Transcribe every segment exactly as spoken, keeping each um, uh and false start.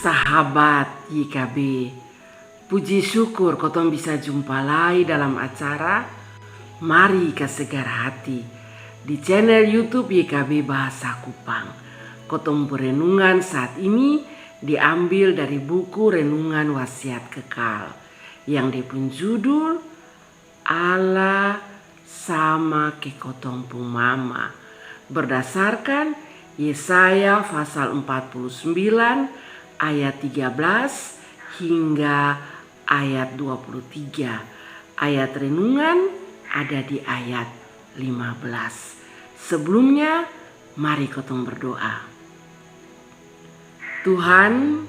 Sahabat Y K B, puji syukur kotong bisa jumpa lai dalam acara Mari Kasegar Hati di channel YouTube Y K B Bahasa Kupang. Kotong pung renungan saat ini diambil dari buku Renungan Wasiat Kekal yang dia pung judul Allah sama ke kotong pung mama. Berdasarkan Yesaya pasal empat puluh sembilan ayat tiga belas hingga ayat dua puluh tiga. Ayat renungan ada di ayat lima belas. Sebelumnya, mari kotong berdoa. Tuhan,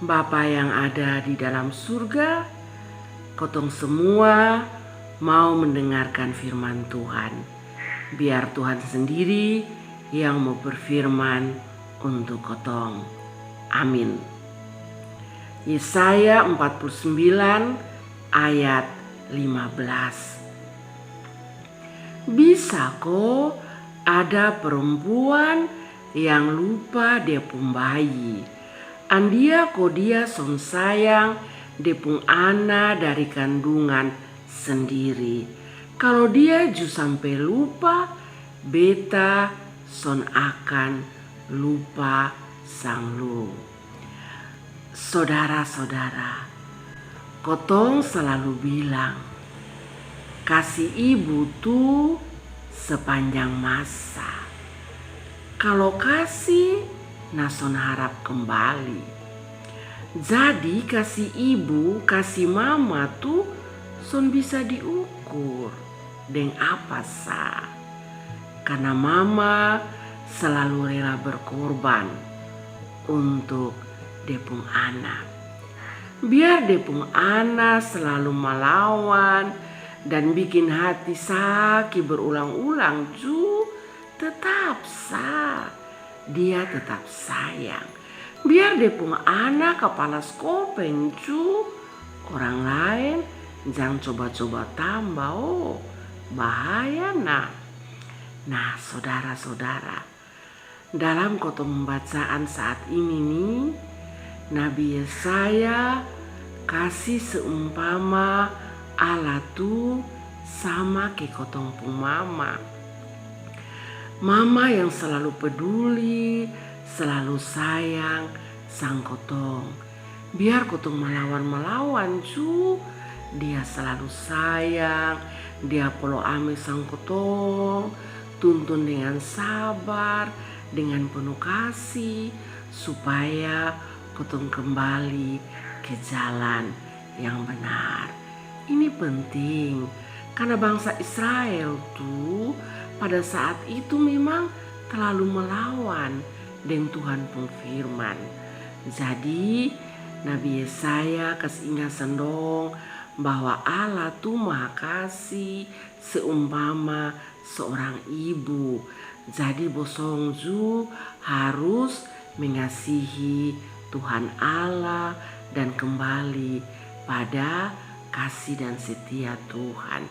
Bapa yang ada di dalam surga, kotong semua mau mendengarkan firman Tuhan. Biar Tuhan sendiri yang mau berfirman untuk kotong. Amin. Yesaya empat puluh sembilan ayat lima belas. Bisa ko ada perempuan yang lupa dia pung bayi? Andia ko dia son sayang dia pung ana dari kandungan sendiri. Kalo dia ju sampe lupa, beta son akan lupa sang lu. Sodara-sodara, kotong salalu bilang, kasi ibu tu sepanjang masa. Kalo kasi, na son harap kembali. Jadi kasi ibu, kasi mama tu son bisa diukur deng apa sa. Karna mama salalu rela berkorban untuk dia pung ana. Biar dia pung ana salalu malawan dan bikin hati saki berulang-ulang ju, tetap sa dia tetap sayang. Biar dia pung ana kapala skopeng ju, orang laen jang coba-coba tamba o, bahaya na. Nah, sodara-sodara, dalam kotong pembacaan saat ini ni, Nabi Yesaya kasi seumpama Allah tu sama ke kotong pung mama. Mama yang salalu peduli, salalu sayang sang kotong. Biar kotong malawan-malawan ju, dia salalu sayang, dia polo ame sang kotong, tuntun dengan sabar, dengan penuh kasih, supaya kotong kembali ke jalan yang benar. Ini penting, karna bangsa Israel tu pada saat itu memang terlalu melawan deng Tuhan pung firman. Jadi, Nabi Yesaya kasi inga sang dong bahwa Allah tu Maha Kasih seumpama seorang ibu. Jadi bosong ju harus mengasihi Tuhan Allah dan kembali pada kasih dan setia Tuhan.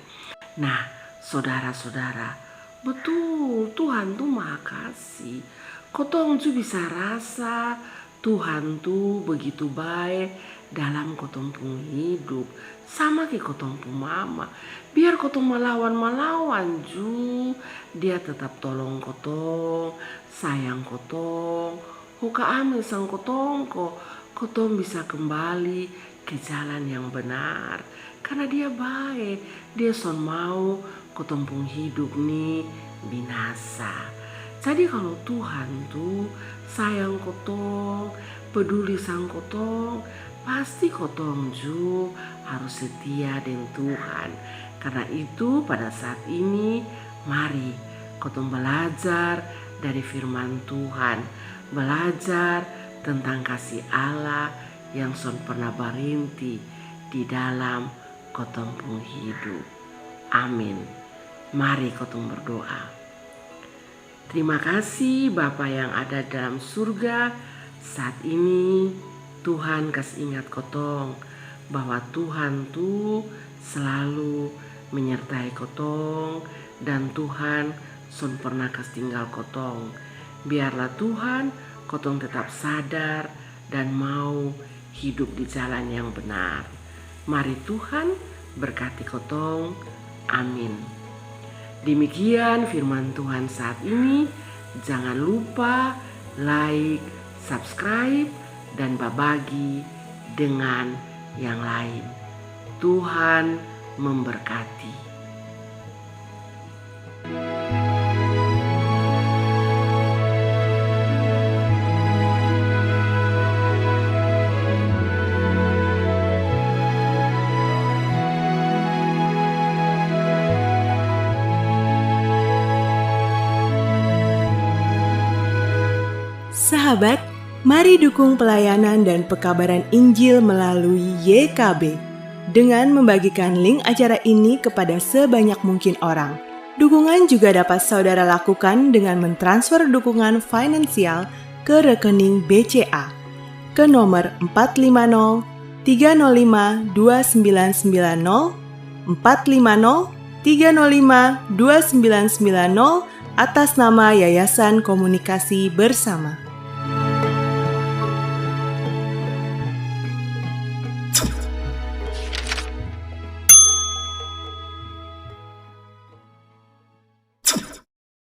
Nah, sodara-sodara, betul, Tuhan tu Maha Kasih. Kotong ju bisa rasa Tuhan tu begitu bae dalam kotong pung hidup, sama ke kotong pung mama. Biar kotong malawan-malawan ju, dia tetap tolong kotong, sayang kotong, hoka ame sang kotong ko kotong bisa kembali ke jalan yang benar. Karna dia bae, dia son mau kotong pung hidup ni binasa. Jadi kalo Tuhan tu sayang kotong, peduli sang kotong, pasti kotong ju harus setia deng Tuhan. Karna itu pada saat ini, mari kotong balajar dari firman Tuhan, balajar tentang kasih Allah yang son pernah barinti di dalam kotong pung hidup. Amin. Mari kotong berdoa. Terima kasih Bapa yang ada dalam surga, saat ini Tuhan kas ingat kotong bahwa Tuhan tu selalu menyertai kotong dan Tuhan son pernah kas tinggal kotong. Biarlah Tuhan, kotong tetap sadar dan mau hidup di jalan yang benar. Mari Tuhan berkati kotong. Amin. Demikian firman Tuhan saat ini. Jangan lupa like, subscribe, dan babagi dengan yang lain. Tuhan memberkati. Sahabat, mari dukung pelayanan dan pekabaran Injil melalui Y K B dengan membagikan link acara ini kepada sebanyak mungkin orang. Dukungan juga dapat saudara lakukan dengan mentransfer dukungan finansial ke rekening B C A ke nomor empat lima nol tiga nol lima dua sembilan sembilan nol, empat lima nol tiga nol lima dua sembilan sembilan nol, atas nama Yayasan Komunikasi Bersama.